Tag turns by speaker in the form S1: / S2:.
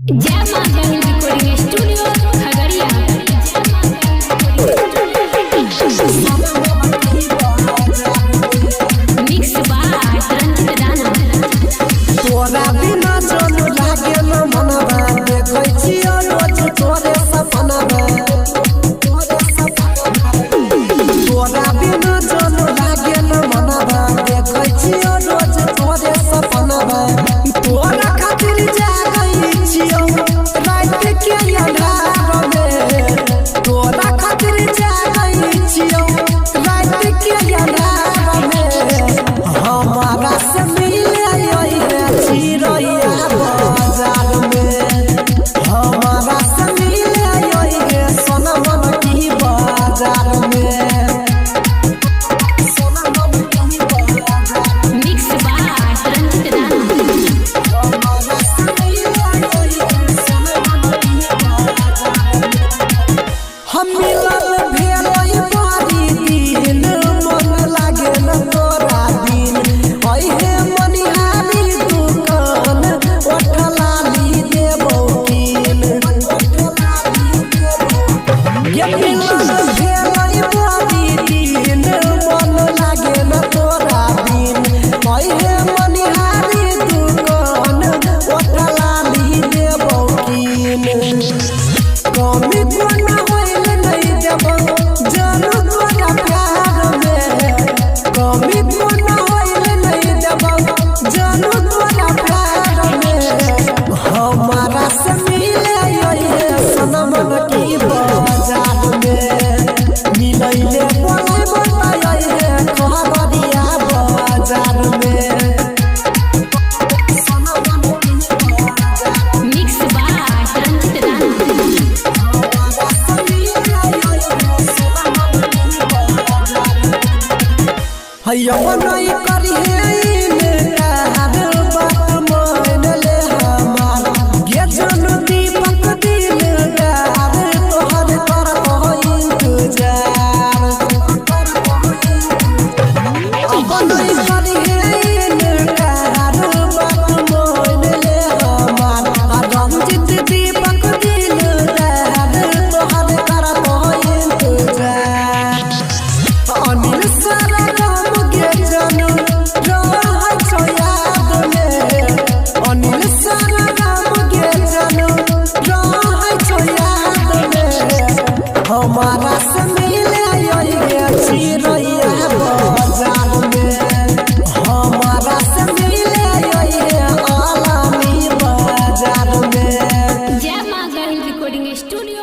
S1: जय Maa Gang recording studio Khagaria. Mix by Ranjit Rana.
S2: तोरा बिना जन लागे न मनवा, देखै छियौ रोज तोरे सपनवा। तोरा बिना जन लागे न मनवा, देखै छियौ रोज तोरे सपनवा। तोरा खातिर जागै छियौ राति के अन्हार में, तोरा खातिर जागै छियौ राति के अन्हार में। हमारा से मिले अइहे चिड़ैया बाजार में, हमारा से मिले अइहे सोनमा की बाजार में। सोनमा की बाजार।
S1: Mix by Ranjit Rana.
S2: हमारा से मिले अइहे सोनमा की बाजार में। हम मिलल भेलै बारी दिन, मन लागे न तोरा बिन। अइहे मनिहारी दुकान, ओठलाली देबौ कीन। गे मिलल भेलै बारी दिन, मन लागे न तोरा बिन। अइहे मनिहारी दुकान, ओठलाली देबौ कीन। कमी कोना होइल नहीं देबौ जानू तोरा प्यार में, कमी कोना होइल नहीं देबौ जानू तोरा प्यार में। हमारा से मिले अइहे सनमन की बाजार में, मिलैले बोलै अइहे खगड़िया बाजार में। सनमन की बाजार।
S1: Mix by Ranjit Rana.
S2: नहीं करिहे इनकार, बात मान ले हमार। गे जन दीपक दिलदार, तोहर करबो इंतजार। नहीं करिहे इनकार, बात मान ले हमार। रंजित दीपक दिलदार, तोहर करबो इंतजार। अनिल सारा राम गे जानू रहै छौ याद में, अनिल सारा राम गे जानू रहै छौ याद में। हमारा से मिले अइहे चिड़ैया बाजार में, हमारा से मिले अइहे आलामी बाजार में।
S1: जय मां गंग रिकॉर्डिंग स्टूडियो।